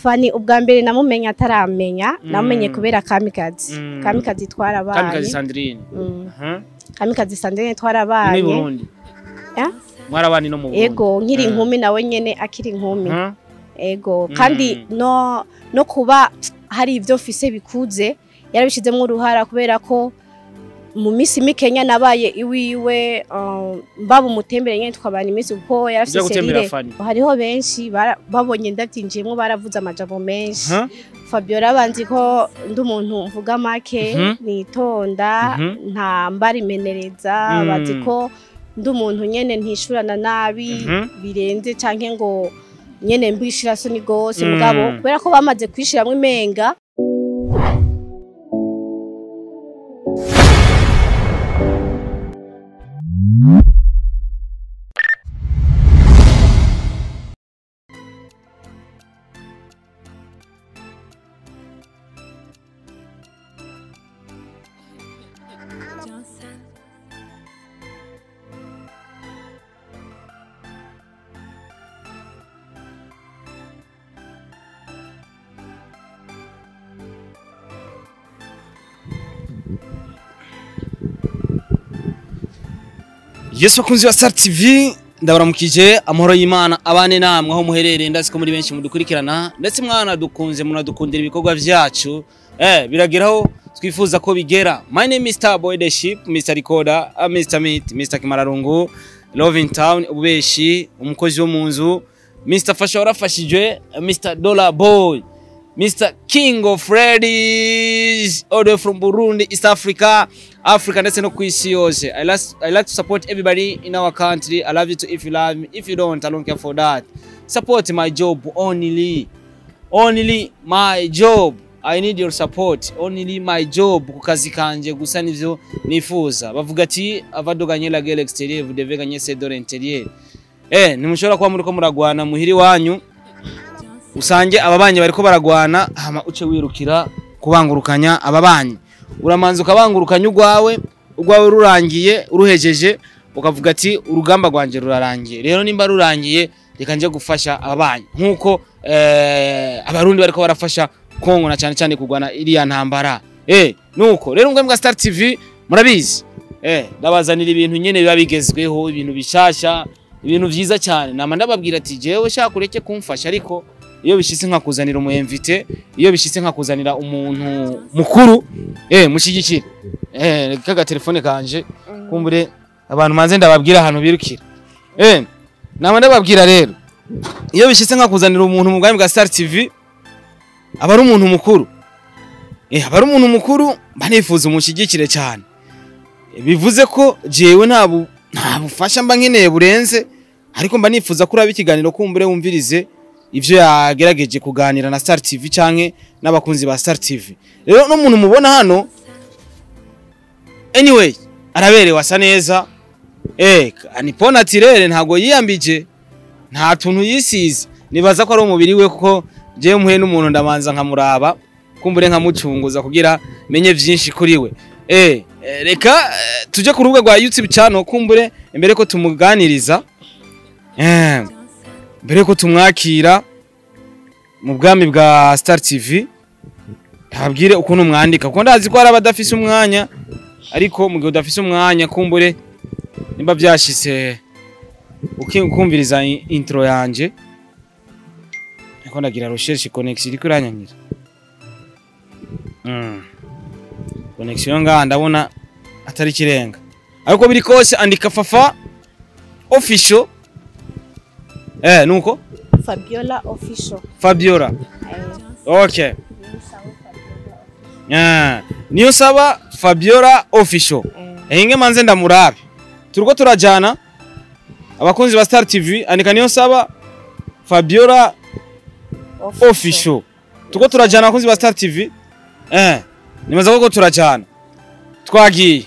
Fanny ubwa mbere namumenya ataramenya, namumenye kubera Kamikazi. Kamikazi twarabaye. Kamikazi Sandrine. Kamikazi Sandrine twarabaye. Ni Burundi. Mwarabani no mu Burundi. Ego nkiri inkumi nawe nyene akiri inkumi. Ego kandi no kuba hari ivyo mfise bikuze yarabishizemo uruhara kubera ko mu minsi mikenya nabaye iwiwe, mbaba umutembere nyene tukabana iminsi kuko yarafise serire. Hariho benshi babonye ndavyinjiyemwo baravuze amajambo menshi. Fabiola banzi ko ndi umuntu mvuga make, nitonda, nta mbara imenereza, bazi ko ndi umuntu nyene ntishurana nabi birenze canke ngo nyene mbishira soni gose, mugabo kubera ko bamaze kwishiramwo imenga. Yesu bakunzi wa Star TV, ndabaramukije amahoro y'Imana abane namwe aho muherereye. Ndazi ko muri benshi mudukurikirana ndetse mwana dukunze munadukundira ibikorwa vyacu, birageraho twifuza ko bigera. My name is Star Boy the Ship, Mr Recorder, Mr Meat, Mr Kimararungu, Love in Town, ububeshi, umukozi wo mu nzu, Mr Fasha warafashijwe, Mr Dollar Boy, Mr King of Ladies, all the way from Burundi, East Africa, Africa ndetse no kwisi yose. I like to support everybody in our country. I love you too if you love me. If you don't, I don't care for that. Support my job only. Only my job. I need your support. Only my job. Ku kazi kanje gusa nivyo nifuza. Bavuga ati avant de gagner la guerre extérieure, vous devez gagner celle de l'intérieur. Nimushobora kuba muriko muragwana muhiri wanyu, usange ababanyi bariko baragwana, hama uce wirukira kubangurukanya ababanyi. Uramanza ukabangurukanya ugwawe rurangiye, uruhejeje ukavuga ati urugamba rwanje rurarangiye. Rero nimba rurangiye reka nje gufasha ababanyi nkuko abarundi bariko barafasha Kongo na cyane cyane kugwana iriya ntambara. Nuko rero mbwa Star TV murabizi, ndabazanira ibintu nyene biba bigezweho, ibintu bishasha, ibintu vyiza cyane. Nama ndababwira ati jewe shaka ureke kumfasha, ariko iyo bishitse nkakuzanira umu invité, iyo bishitse nkakuzanira umuntu mukuru, mushigikire. Kaga telefone kanje kumbure abantu manze ndababwira ahantu birukira. Nama ndababwira rero iyo bishitse nkakuzanira umuntu mu bwami bwa Star TV aba ari umuntu mukuru. Aba ari umuntu mukuru banifuza umushigikire cyane. Bivuze ko jewe nta bufasha mba nkeneye burenze, ariko mba nifuza ko uraba ikiganiro kumbure wumvirize ivyo yagerageje kuganira na Star TV canke n'abakunzi ba Star TV. Rero no muntu mubona hano, anyway araberewe asa neza, ni naturel, ntago yiyambije, nta tuntu yisize. Nibaza ko ari umubiri we, kuko jewe muhe n'umuntu ndamanza nkamuraba kumbure nkamucunguza kugira menye vyinshi kuri we. Reka tuje ku rubuga rwa YouTube channel kumbure imbere ko tumuganiriza, mbere ko tumwakira mu bwami bwa Star TV, ntabwire ukuntu mwandika, kuko ndazi ko hari abadafise umwanya, ariko mu gihe udafise umwanya kumbure nimba byashitse ukumviriza intro yanje, niko ndagira recherche connection iriko iranyanyira. Connection nga ndabona atari kirenga, ariko biri kose andika Fafa official. Nuko Fabiola official. Fabiola. Okay. Niyo saba Fabiola official. Inge manze ndamurabe. Turiko turajana abakunzi ba Star TV, andika niyo saba Fabiola official. Turiko turajana abakunzi ba Star TV. Nimaza koko turajana. Twagiye.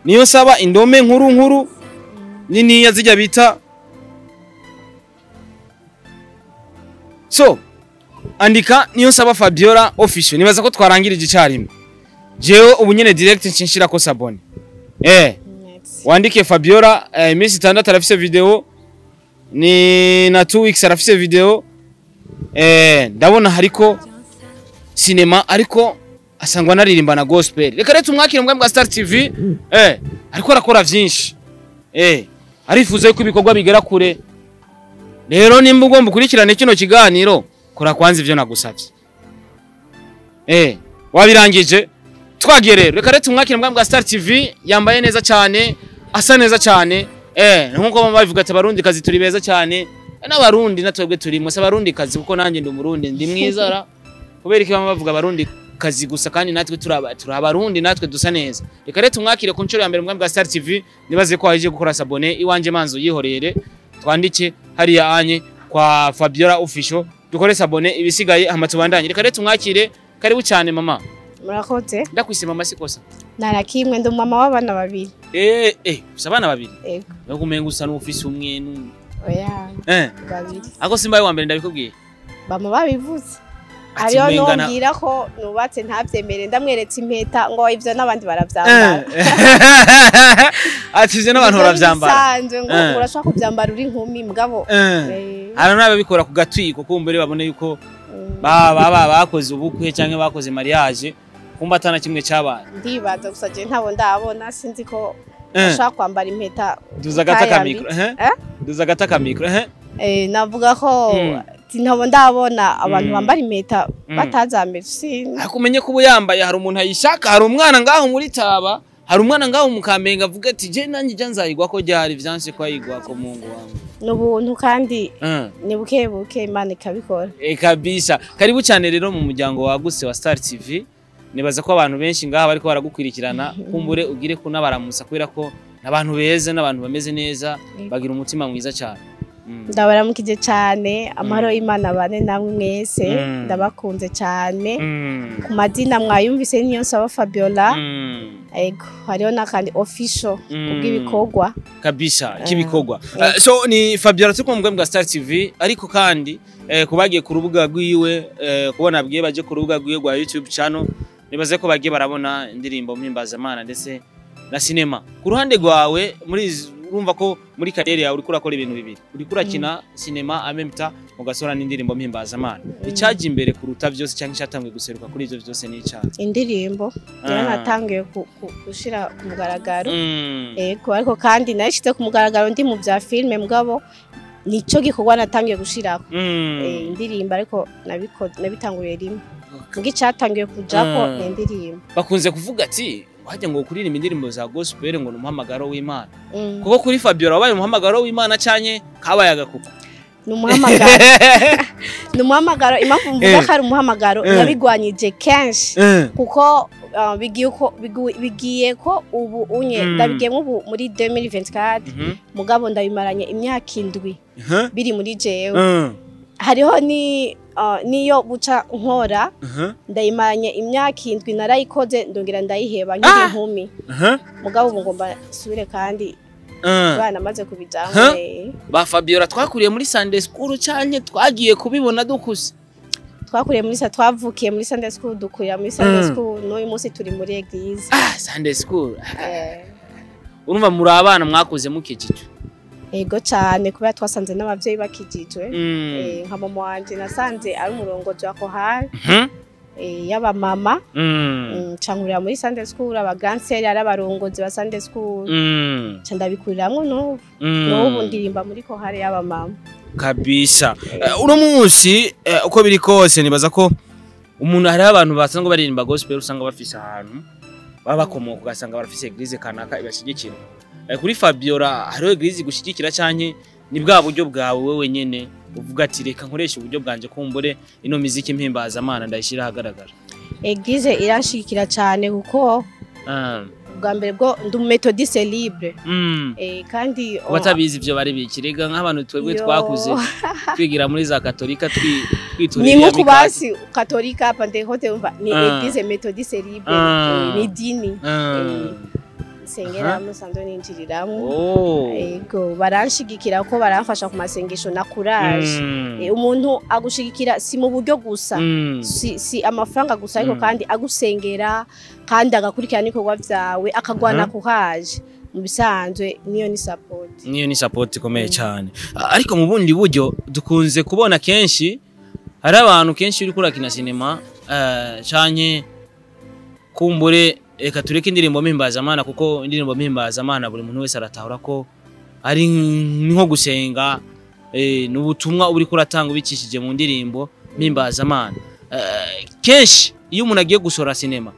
Niyo saba indome nkuru nkuru nini zijya bita. So andika niyo saba Fabiola official. Nibaza ko twarangirije icarimwe. Jewe ubu nyene direct nshishira ko sabone. Wandike Fabiola, iminsi 6 arafise video, ni na 2 weeks arafise video. Ndabona hariko sinema ariko asangwa anaririmba na gospel. Reka rero tumwakire mu bwa Star TV. Ariko arakora vyinshi. Arifuza yuko ibikorwa bigera kure. Rero nimba ugomba ukurikirane kino kiganiro, kora kwanza ivyo nagusavye. Wabirangije? Twagiye rero. Reka rero tumwakire mu bwa Star TV, yambaye neza cyane, asa neza cyane. Nkuko babivuga ati abarundi kazi turi beza cyane. N'abarundi natwebwe turimo, se abarundi kazi kuko nanjye ndi umurundi, ndi mwiza ra. Kubera iki bamwe bavuga abarundi kazi gusa kandi natwe turi abarundi, natwe dusa neza. Reka rero tumwakire ku nshuro ya mbere mu bwa Star TV, nibaze ko waje gukora sabone iwanje manzo yihorere, twandike hariya anye kwa Fabiola Official, dukore sabone ibisigaye hama tubandanye. Reka rero tumwakire, karibu cyane mama. Murakoze. Ndakwise mama sikosa. Narakimwe, ndi mama w'abana babiri. Ufise abana babiri? Yego. Nuko umenga usa n'ufise umwe n'umwe. Oya. Babiri. Ako simbaye wa mbere ndabikubwiye. Bama babivuze. Ariyo nombwira ko nubatse ntavyemere, ndamweretse impeta ngo ivyo n'abandi baravyambara. Ati ivyo n'abantu baravyambara. Sanzwe ngo urashaka kuvyambara uri inkumi mugabo. Hano nababikora ku gatwiko kumbere babone yuko baba bakoze ubukwe canke bakoze mariage, kumba atana kimwe cyabaye. Ndibaza gusa je ntabo ndabona, sinzi ko ashaka kwambara impeta. Duza gata mikro, Duza gata mikro, Navuga ko ntabo ndabona abantu bambara impeta batazambe. Akumenye kuba yambaye, hari umuntu ayishaka, hari umwana ngaho muri Taba, hari umwana ngaho mu Kamenge avuga ati je nanjye je nzayigwa ko ryari vyanse ko ayigwa ko Mungu wangu. Nubuntu kandi ni buke buke Imana ikabikora. Kabisa. Karibu cyane rero mu muryango wagutse wa Star TV. Nibaza ko abantu benshi ngaha bariko baragukwirikirana, kumbure ugire kunabaramusa kubera ko nabantu beza n'abantu bameze neza, bagira umutima mwiza cyane. Ndabaramukije cyane, amahoro y'Imana bane namwe mwese, ndabakunze cyane. Ku mazina mwayumvise niyo nsaba Fabiola. Ego, hariho nakandi official kubw'ibikorwa. Kabisa, kibikorwa. So ni Fabiola tuko mu bwa Star TV, ariko kandi kubagiye ku rubuga rwiwe, kubona bwiye baje ku rubuga rwiwe rwa YouTube channel, nibaze ko bagiye barabona indirimbo mpimbazamana ndetse na sinema. Ku ruhande rwawe muri urumva ko muri kariyeri yawe uriko urakora ibintu bibiri, uriko urakina sinema amemta ugasora n'indirimbo mpimbazamana. Icaje imbere kuruta byose cyangwa icyatangiye guseruka kuri ivyo byose ni icaje? Indirimbo yaratangiye gushira ku mugaragaro. Ego, ariko kandi nayishize ku mugaragaro ndi mu bya filme mugabo nico gikorwa natangiye gushirako. Indirimbo ariko nabitanguriye rimwe. Ngicatangiye kujako ni indirimbo. Bakunze kuvuga ati wajya ngo kuririmba indirimbo za gospel ngo numuhamagaro w'Imana. Kuko kuri Fabiola wabaye umuhamagaro w'Imana canye kabaye agakuko. Numuhamagaro. Numuhamagaro, impamvu mvuga ko ari umuhamagaro nabigwanyije kenshi kuko bigiye ko ubu unye ndabigiyemo ubu muri 2024 mugabo ndabimaranye imyaka 7 biri muri jewe. Hariho ni niyo buca nkora ndayimaranye imyaka 7 narayikoze ndongera ndayiheba nkiri inkumi. Mugabo ubu ngomba subire kandi bana maze kubijamwe. Ba Fabiola twakuriye muri Sunday School canke twagiye kubibona dukuse? Twakuriye muri twavukiye muri Sunday School, dukurira muri Sunday School, n'uyu munsi turi muri Eglise. Sunday School. Urumva muri abana mwakoze mukijijwe? Ego cyane, kubera twasanze n'abavyeyi bakijijwe. Nka mama wanje nasanze ari umurongozi wa kohari yaba mama, cankurira muri Sunday School, aba grand sœur ari abarongozi ba Sunday School. Ca ndabikuriramwo n'ubu ndirimba muri kohari yaba mama. Kabisa. Uno munsi uko biri kose nibaza ko umuntu hari abantu basanzwe baririmba gospel usanga bafise ahantu baba bakomoka, ugasanga barafise eglise kanaka ibashigikira. Kuri Fabiola hariho eglise gushigikira canke ni bwa buryo bwawe wewe nyene uvuga ati reka nkoresha uburyo bwanje kumbure ino miziki mpimbaza Imana ndayishira ahagaragara? Eglise iranshigikira cyane kuko bwa mbere bwo ndi methodiste libre. Kandi batabizi ivyo bari bikirega nk'abantu twebwe twakuze twigira muri za katolika twiturira ni nko kubasi katolika pantekote umva ni eglise methodiste libre, ni dini sengera musanzwe ninjiriramo. Ego, baranshigikira ko baramfasha ku masengesho na courage. Umuntu agushigikira si mu buryo gusa, si amafaranga gusa, ariko kandi agusengera kandi agakurikirana ibikorwa vyawe, akagwana courage. Mu bisanzwe niyo ni support. Niyo ni support ikomeye cyane. Ariko mu bundi buryo dukunze kubona kenshi Hari abantu kenshi uri kurakina sinema canke kumbure, reka tureke indirimbo mpimbazamana, kuko indirimbo mpimbazamana buri muntu wese aratahura ko ari nko gusenga, n'ubutumwa uri kuratanga ubicishije mu ndirimbo mpimbazamana. Kenshi iyo umuntu agiye gusora sinema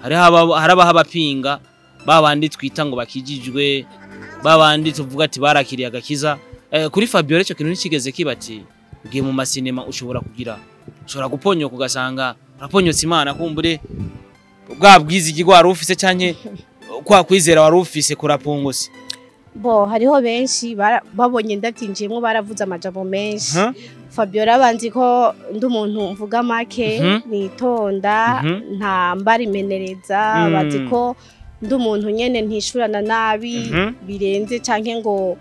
hari abaha abapinga, babandi twita ngo bakijijwe, babandi tuvuga ati barakiriye agakiza. Kuri Fabiola ico kintu ntikigeze kibati ugiye mu masinema ushobora kugira, ushobora guponyoka ugasanga uraponyotse Imana, kumbure bwa bwizigirwa wari ufise canke kwa kwizera wari ufise kurapunguse. Bo hariho benshi babonye ndabyinjiyemo baravuze amajambo menshi. Fabiola banzi ko ndi umuntu mvuga make, nitonda, ntambara imenereza, bazi ko ndi umuntu nyene ntishurana nabi birenze canke ngo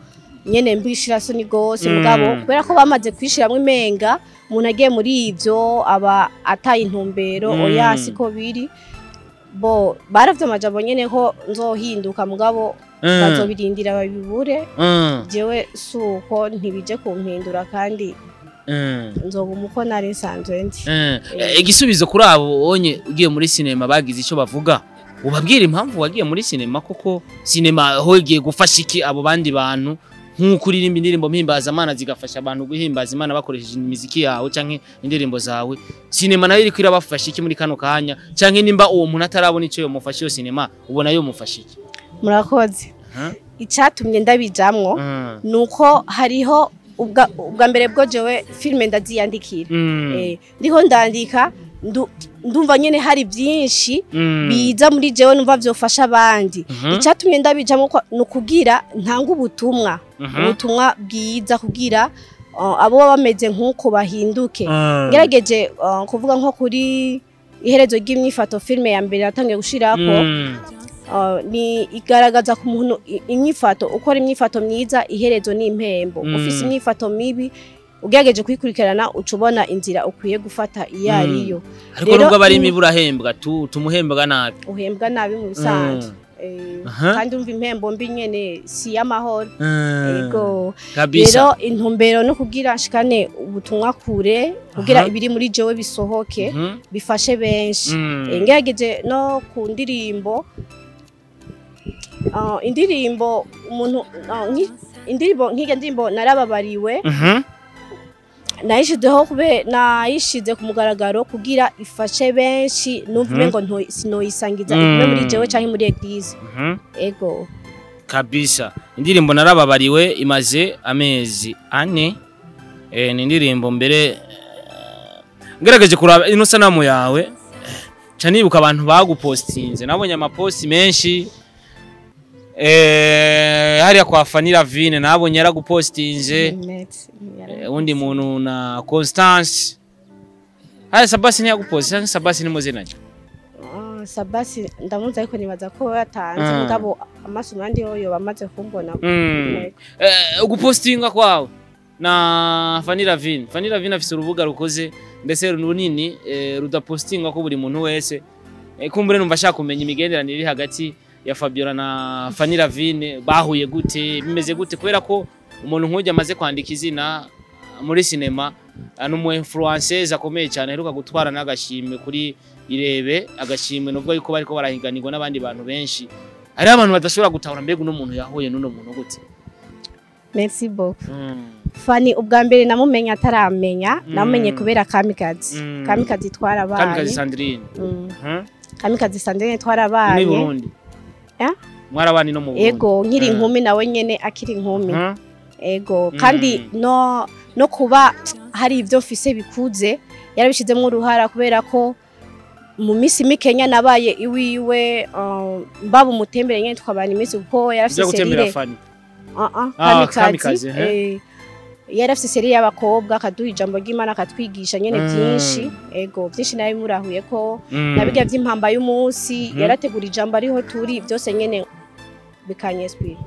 nyene mbishira soni gose, mugabo kubera ko bamaze kwishiramwe imenga umuntu agiye muri ivyo aba ataye intumbero, oya siko biri. Bo baravye amajambo nyene ko nzohinduka, mugabo bazobirindira babibure. Jewe suko ntibije kumpindura kandi nzoguma uko nari nsanzwe ndi. Igisubizo kuri abo onye ugiye muri sinema bagize ico bavuga, ubabwira impamvu wagiye muri sinema, koko sinema ho igiye gufasha iki abo bandi bantu, nk'uko uririmba indirimbo mpimbazamana zigafasha abantu guhimbaza Imana bakoresheje imiziki yawe canke indirimbo zawe, sinema nayo iriko irabafasha iki muri kano kanya, canke nimba uwo muntu atarabona ico yomufasha iyo sinema ubona yomufasha iki? Murakoze. Icatumye ndabijamwo nuko hariho ubwa mbere bwo jewe filme ndaziyandikira, ndiho ndandika, ndumva nyene hari byinshi biza muri jewe numva vyofasha abandi. Icatumye ndabijamwo nukugira ntanga ubutumwa, ubutumwa bwiza kugira abo baba bameze nkuko bahinduke. Ngerageje kuvuga nko kuri iherezo ry'imyifato, filme ya mbere natangiye gushirako, ni igaragaza ku muntu inyifato, ukora imyifato myiza iherezo ni impembo, ufise imyifato mibi ugerageje kuyikurikirana ucubona inzira ukwiye gufata iyo ariyo. Ariko nubwo bari imibi urahembwa, tumuhembwa nabi, uhembwa nabi mu bisanzwe, kandi umva impembo mbi nyene si y'amahoro. Ego rero intumbero no kugira nshikane ubutumwa kure, kugira ibiri muri jewe bisohoke, bifashe benshi. Ngerageje no ku ndirimbo, indirimbo umuntu indirimbo nk'iyo ndirimbo narababariwe, nayishizeho kube nayishize ku mugaragaro kugira ifashe benshi, numve ngo sinoyisangiza igume muri jewe canke muri eglise. Ego kabisa, indirimbo narababariwe imaze amezi 4. Ni indirimbo mbere ngerageje kuraba ino sanamu yawe ca nibuka abantu bagupostinze, nabonye amaposti menshi hariya kwa Fanny Lavine nabonye yaragupostinze, undi muntu na Constance. Haya Sabasi ntiyagupostinze, Sabasi ni muzinanye? Sabasi ndamuzi ariko nibaza ko yatanze, mugabo amaso nandi yo bamaze kumbona. Ugupostinga kwawe na Fanny Lavine, Fanny Lavine afise urubuga rukoze ndetse runini, rudapostinga ko buri muntu wese. Kumbure numva ashaka kumenya imigenderanire iri hagati ya Fabiola na Fanny Lavine, bahuye gute, bimeze gute, kubera ko umuntu nk'ujya amaze kwandika izina muri sinema, n'umu influencer akomeye cyane, aheruka gutwara n'agashimwe kuri Irebe, agashimwe nubwo yuko bariko barahiganirwa n'abandi bantu benshi, hari abantu badashobora gutahura mbega uno muntu yahuye n'uno muntu gute. Merci beaucoup. Fanny ubwa mbere namumenye ataramenya, namumenye kubera Kamikazi. Kamikazi twarabanye. Kamikazi Sandrine. Kamikazi Sandrine twarabanye. Ni Burundi. Mwarabani no mu Burundi. Ego nkiri inkumi nawe nyene akiri inkumi. Ego kandi no kuba hari ivyo mfise bikuze yarabishizemo uruhara, kubera ko mu misi mikenya nabaye iwiwe, mbaba umutembere nyene twabana imisi, kuko yarafise serire. Kamikazi yarafise serire y'abakobwa, akaduha ijambo ry'Imana, akatwigisha nyene byinshi. Ego byinshi nabi murahuye ko nabirya vy'impamba y'umunsi, yarategura ijambo ariho turi byose nyene bikanyespira.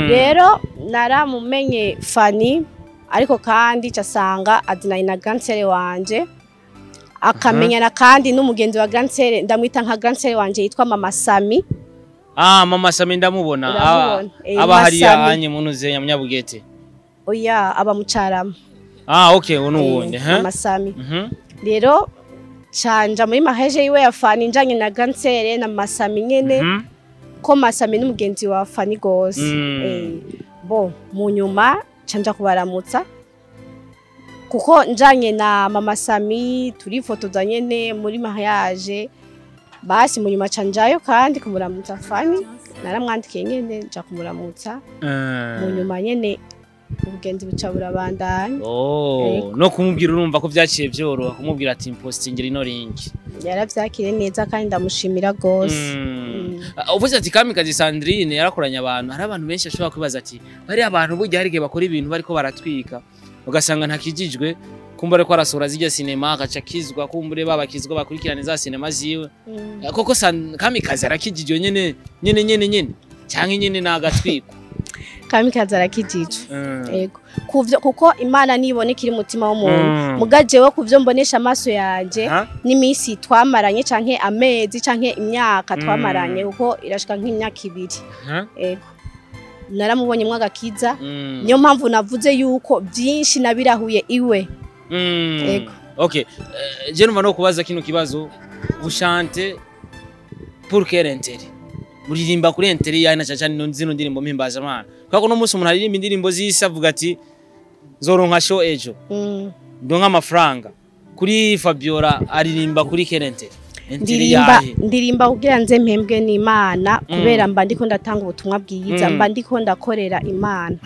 Rero naramumenye Fanny, ariko kandi casanga azinanye na grand sœur wanje, akamenyana kandi n'umugenzi wa grand sœur, ndamwita nka grand sœur wanje yitwa Mama Sami. Mama Sami ndamubona, aba hariya anye muntu ze Nyabugete. Oya aba mucarama. Ah, okay, uno wundi Mama Sami. Rero canja muri mariage yiwe ya Fani njanye na Gansere na Masami nyene, ko Masami n'umugenzi wa Fani gose. Bon, mu nyuma canja kubaramutsa kuko njanye na Mama Sami turifotoza nyene muri mariage. Basi mu nyuma canjayo kandi kumuramutsa Fani, naramwandikiye nyene nja kumuramutsa. Mu nyuma nyene ubugenzi buca burabandanya. No kumubwira urumva ko vyaciye byoroha kumubwira ati impostingira ino link. Yaravyakiriye neza kandi ndamushimira gose. Uvuze ati Kamikazi Sandrine yarakoranye abantu, hari abantu benshi ashobora kwibaza ati bari abantu burya hari igihe bakora ibintu bariko baratwika ugasanga ntakijijwe, kumba ariko arasura zijya sinema agaca akizwa, kumbure babakizwa bakurikirana za sinema ziwe. Koko Kamikazi arakijijwe nyene nyene nyene nyene canke nyene nagatwiko? Kamikazi arakijijwe. Yego. Kuvyo kuko Imana nibone kiri mutima w'umuntu. Mugajewe kuvyo mbonesha amaso yanje n'imisi twamaranye canke amezi canke imyaka twamaranye, kuko irashika nk'imyaka 2. Yego. Naramubonye mwagakiza. Niyo mpamvu navuze yuko byinshi nabirahuye iwe. Yego. Okay. Je numva no kubaza kino kibazo, vous pour quel intérêt? Muririmba kuri intérêt yahe na cyane zino ndirimbo mpimbaza Imana? Kuko no munsi umuntu aririmba indirimbo z'isi avuga ati zoronka show ejo, ndonka amafaranga. Kuri Fabiola aririmba kuri quel intérêt? Ndirimba kugira nze mpembwe n'Imana, kubera mba ndiko ndatanga ubutumwa bwiza, mba ndiko ndakorera Imana.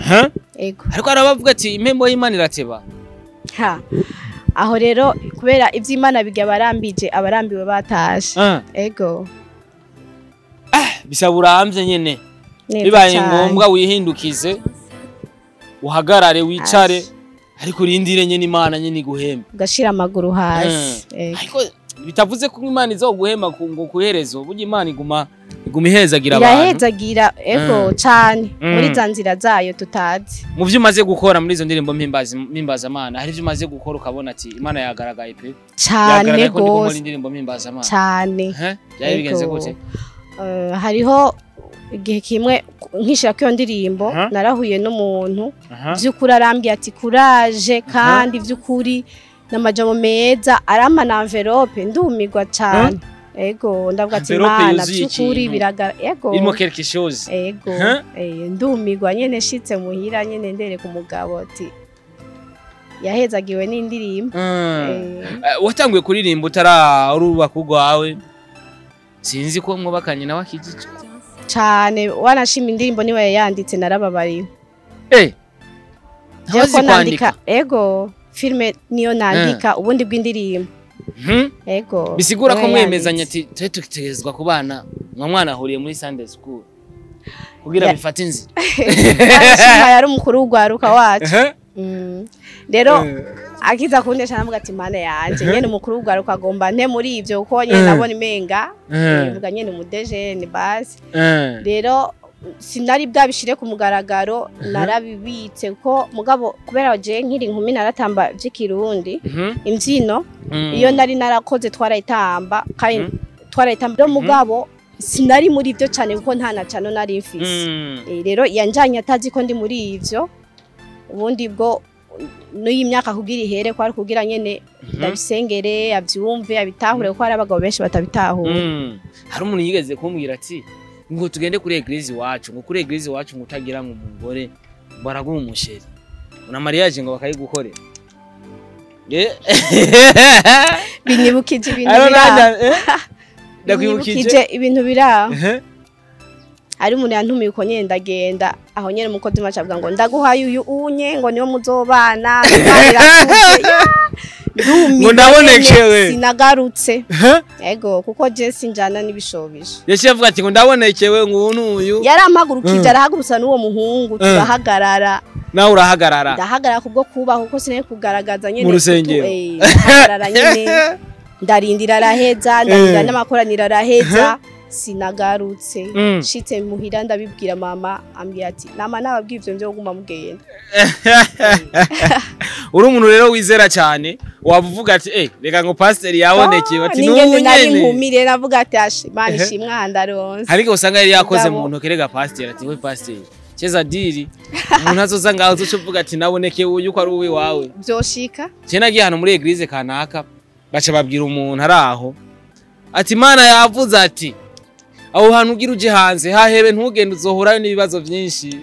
Ego. Ariko arabavuga ati impembo y'Imana irateba. Ha. Aho rero kubera ivy'Imana bijya barambije abarambiwe batashe. Ego. Bisaba uramvye nyene. Bibaye ngombwa wihindukize, uhagarare wicare, ariko urindire nyene Imana nyene iguhembe. Ugashira amaguru hasi. Ariko bitavuze ko Imana izoguhema ngo kuherezo, burya Imana iguma ihezagira abantu. Irahezagira ego cyane muri za nzira zayo tutazi. Mu byo umaze gukora muri izo ndirimbo mpimbaza Imana, hari ibyo umaze gukora ukabona ati Imana yagaragaye pe. Cyane gose. Indirimbo mpimbaza Imana. Cyane. Byari bigenze gute? Hariho igihe kimwe nkishira ko iyo ndirimbo narahuye n'umuntu by'ukuri arambwiye ati courage, kandi by'ukuri n'amajambo meza, arampa na envelope ndumirwa cyane. Ego, ndavuga ati Imana by'ukuri biragara. Ego, irimo quelque chose. Ego, ndumirwa nyene shitse muhira nyene ndere ku mugabo ati yahezagiwe n'indirimbo. Watanguye kuririmba utara urubaka urwawe, sinzi ko mwubakanye nawe akijije cyane, wanashima indirimbo niwe yayanditse narababariwe. Ntazi kwandika? Ego, filme niyo nandika ubundi bw'indirimbo. Ego. Bisigura ko mwemezanye ati twe tutegerezwa kubana, mwa mwana ahuriye muri Sunday school kugira bifate inzira. Wanashima yari umukuru w'ugwaruka wacu. Rero akiza kundesha navuga ati Mana yanje nyene umukuru w'ugwaruka agomba nte muri ivyo, kuko nyene nabona imenga mvuga nyene umudejene basi. Rero sinari bwabishire ku mugaragaro, narabibitse ko mugabo kubera je nkiri inkumi naratamba vy'ikirundi imbyino iyo nari narakoze twarayitamba, kandi twarayitamba mugabo sinari muri ivyo cyane kuko nta na cano nari mfise. Rero yanjanye atazi ko ndi muri ivyo, ubundi bwo n'uyi myaka kugira ihere kwari kugira nyene ndabisengere abyumve abitahure, kuko hari abagabo benshi batabitahura. Hari umuntu yigeze kumbwira ati ngo tugende kuri eglise iwacu, ngo kuri eglise iwacu ngo utagira ngo umugore baraguha umusheri una mariage ngo bakayigukorera. Binyibukije ibintu bira. Ndakwibukije ibintu bira. Ari umuntu yantumiye uko nyene ndagenda, aho nyene umukozi macha avuga ngo ndaguhaye uyu unye ngo niyo muzobana, ngo ndabonekewe sinagarutse. Ego, kuko je sinjana n'ibishobisho. Yaciye avuga ati ngo ndabonekewe ngo uyu yarampagurukije, arahagurutsa n'uwo muhungu turahagarara. Nawe urahagarara? Ndahagarara kubwo kubaho kuko sinari kugaragaza nyene mu rusengero. Ndahagarara nyene, ndarindira araheza, ndarindira n'amakoraniro araheza, sinagarutse. Nshitse muhira ndabibwira mama, ambwira ati nama nababwiye ivyo nzoguma mugenda. Uri umuntu rero wizera cyane, wavuga ati reka ngo pastor yabonekeye bati n'ubu nyene nkumire, navuga ati ashe Imana ishimwa ndaronse. Ariko usanga yari yakoze mu ntoke rega pastor ati we pastor Cheza diri umuntu azoza ngaho uzoca uvuga ati naboneke uyu ko ari uwi wawe. Vyoshika. Je nagiye hano muri église kanaka, baca babwira umuntu ari aho ati Imana yavuze ati aho hantu ugira uje hanze hahebe, ntugende, uzohurayo n'ibibazo byinshi.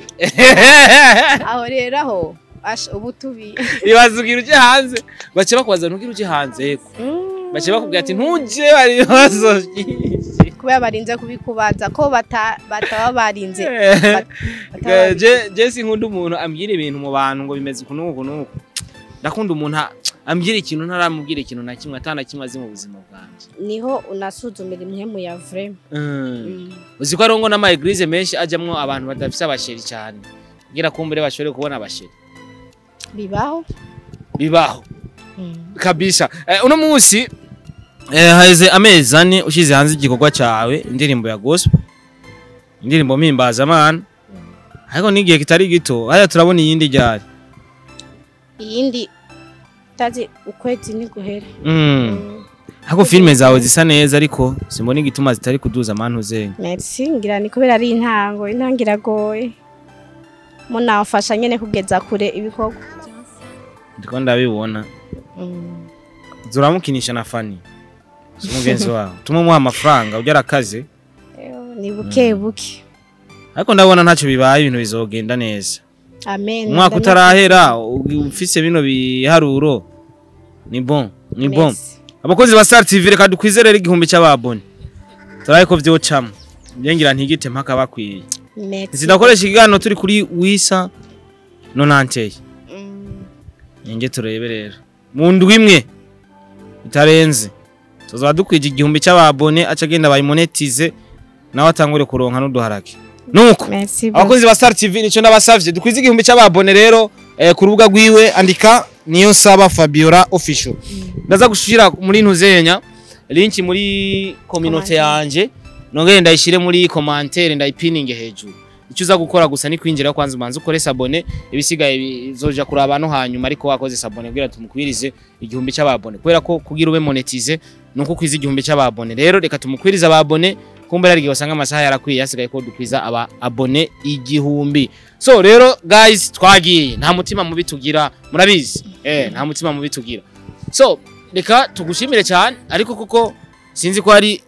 Aho rero aho ubu tubi. Ibibazo ugira uje hanze, baca bakubaza ntugira uje hanze, yego. Baca bakubwira ati ntuje, hari ibibazo byinshi. Kubera barinze kubikubaza ko bataba barinze Je sinkunda umuntu ambwira ibintu mu bantu ngo bimeze uku n'uku n'uku. Ndakunda umuntu ambwira ikintu ntaramubwira ikintu na kimwe, atana kimwe azi mu buzima bwanje. Niho unasuzumira impwemu ya vrai. Uzi ko ari ngo n'ama église menshi ajamwo abantu badafise aba chéri cyane kugira kumbure bashobore kubona aba chéri. Bibaho. Bibaho kabisa. Uno munsi haheze amezi 4 ushize hanze igikorwa cyawe, indirimbo ya gospel, indirimbo mpimbazamana, ariko n'igihe kitari gito hariya turabona iyindi ryari? Iyindi tazi ukwezi ni guhera. Ariko filime zawe zisa neza, ariko simbona igituma zitari kuduza amantu zenye. Merci, ngira ni kubera ari intango, intango iragoye, munamfasha nyene kugeza kure ibikorwa. Ndiko ndabibona. Zuramukinisha na Fani si mugenzi wawe, tumuha amafaranga ujya arakaze. Ni buke buke. Ariko ndabona ntacyo bibaye, ibintu bizogenda neza. Amen. Umwaka utarahera ufise bino biharuro ni bon, ni bon. Merci. Abakozi ba Star TV, reka dukwizere rero 1000 cy'aba abonnés, turaye ko vyocamwo ngira ntigite mpaka bakwiye. Merci. Sindakoresha ikiganiro turi kuri wisa nonanteye. Ninge turebe rero mu ndwi imwe itarenze tuzaba dukwije 1000 cy'aba abonnés, aca agenda bayimonetize nawe atangure kuronka n'uduharage nuko. Merci beaucoup. Abakozi ba Star TV, nico ndabasavye, dukwize 1000 cy'aba abonnés rero. Ku rubuga rwiwe andika Niyo Saba Fabiola Official. Ndaza gushira muri ntuzenya link muri communauté yanje, nongere ndayishire muri commentaire, ndayipininge hejuru. Icyo uza gukora gusa ni kwinjira kwanza umanze ukore s'abonner, ibisigaye bizoja kuraba no hanyuma, ariko wakoze s'abonner kugira tumukwirize 1000 cy'aba abonnés, kubera ko kugira ube monétisé nuko kwiza 1000 cy'aba abonnés. Rero reka tumukwirize aba abonnés, kumbura ari wasanga amasaha yarakwiye, hasigaye ko dukwiza aba abonnés 1000. So rero guys, twagiye, nta mutima mubi tugira, murabizi, nta mutima mubi tugira. So reka tugushimire cyane, ariko kuko sinzi ko ari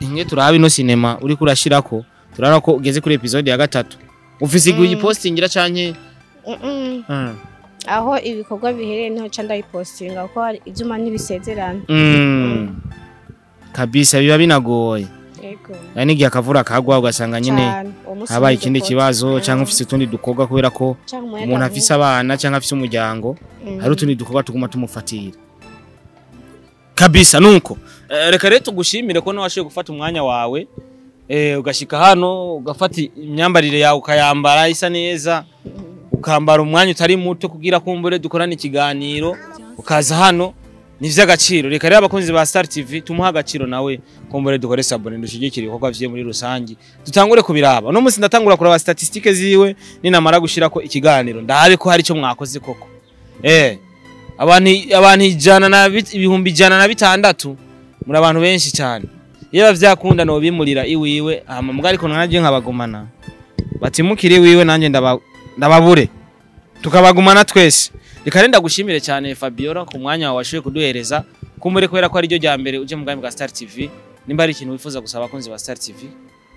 inge turabe ino sinema uri kurashirako, turabona ko ugeze kuri episode ya 3, ufise igihe uyipostingira canke? Aho ibikorwa bihereye niho ca ndayipostinga, kuko hari ivyuma ntibisezerana. Kabisa biba binagoye. Yego. Hari n'igihe akavura kagwa ugasanga nyine Cane. Uwo munsi habaye ikindi ntidukoze. kibazo, canke ufise utundi dukorwa, kubera ko Canke umuyaga umuntu afise abana canke afise umuryango, hari utundi dukorwa tuguma tumufatira kabisa. Nuko reka rero tugushimire ko washoboye gufata umwanya wawe, ugashika hano, ugafata imyambarire yawe ukayambara isa neza, ukambara umwanya utari muto kugira kumbure dukorane ikiganiro, ukaza hano, ni ivy'agaciro. Reka rero abakunzi ba Star TV tumuha agaciro nawe, kumbure dukore s'abonner, dushigikire ibikorwa vyiwe muri rusangi, dutangure kubiraba. Uno munsi ndatangura kuraba statistique ziwe ninamara gushirako ikiganiro, ndabe ko hari ico mwakoze koko. Abantu 106,000, muri abantu benshi cyane. Iyo bavyakunda no bimurira iwiwe, hama mbwa ariko nanje nkabagumana, batimukire iwiwe, nanjye ndababure, tukabagumana twese. Reka rero ndagushimire cyane Fabiola ku mwanya wawe washoboye kuduhereza, kumbure kubera ko ari ryo rya mbere uje mu bwami bwa Star TV. Nimba ari ikintu wifuza gusaba abakunzi ba Star TV,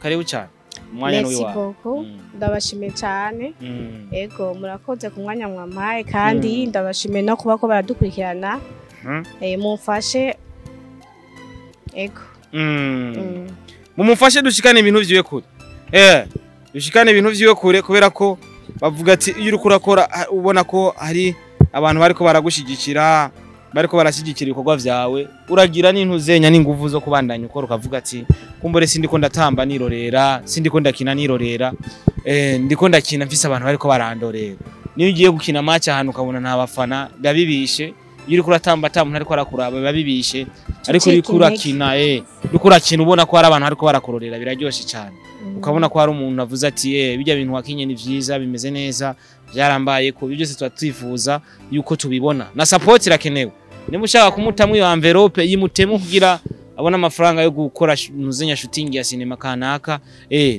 karibu cyane, umwanya ni Merci wawe. beaucoup. Ndabashimiye cyane. Ego, murakoze ku mwanya mwampaye, kandi ndabashimiye no kuba ko baradukurikirana. Mumfashe, ego. Mumufashe dushikane ibintu vyiwe kure, dushikane ibintu vyiwe kure, kubera ko bavuga ati iyo uriko urakora, ubona ko hari abantu bariko baragushigikira, bariko barashyigikira ibikorwa vyawe, uragira n'intuzenya n'inguvu zo kubandanya ukora, ukavuga ati kumbure sindiko ndatamba nirorera, sindiko ndakina nirorera, ndiko ndakina mfise abantu bariko barandorera. Niyo ugiye gukina match ahantu ukabona nta bafana, biba bibishe. Iyo uriko uratamba ata muntu ariko arakuraba, biba bibishe, ariko uriko Ucika intege. urakina, uriko urakina ubona ko hari abantu bariko barakurorera, biraryoshe cyane. Ukabona ko hari umuntu avuze ati bijya bintu wakinye ni vyiza, bimeze neza, byarambaye ko. Ibyo byose tuba twifuza yuko tubibona, na support irakenewe. Niba ushaka kumutamwo iyo envelope, yimutemo kugira abone amafaranga yo gukora ntuzenya shooting ya cinema kanaka,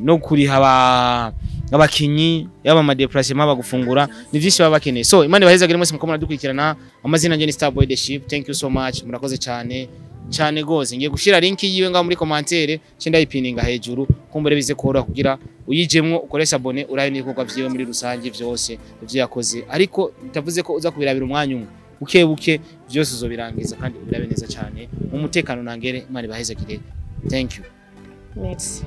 no kuriha aba Abakinyi, yaba ama déplacement, bagufungura, ni vyinshi baba bakeneye. So Imana ibahezagire mwese muko muradukurikirana. Amazina njye ni Starboy the Ship. Thank you so much, murakoze cyane cyane gose. Ngiye gushira link yiwe ngaho muri commentaire, nce ndayipininga hejuru, kumbure bize koroha kugira uyijemwo, ukoresha abonné, urabe n'ibikorwa vyiwe muri rusange vyose ivyo yakoze. Ariko bitavuze ko uza kubirabira umwanya umwe, buke buke vyose uzobirangiza kandi ubirabe neza cyane mu mutekano. Nangere Imana ibahezagire. Thank you. Merci.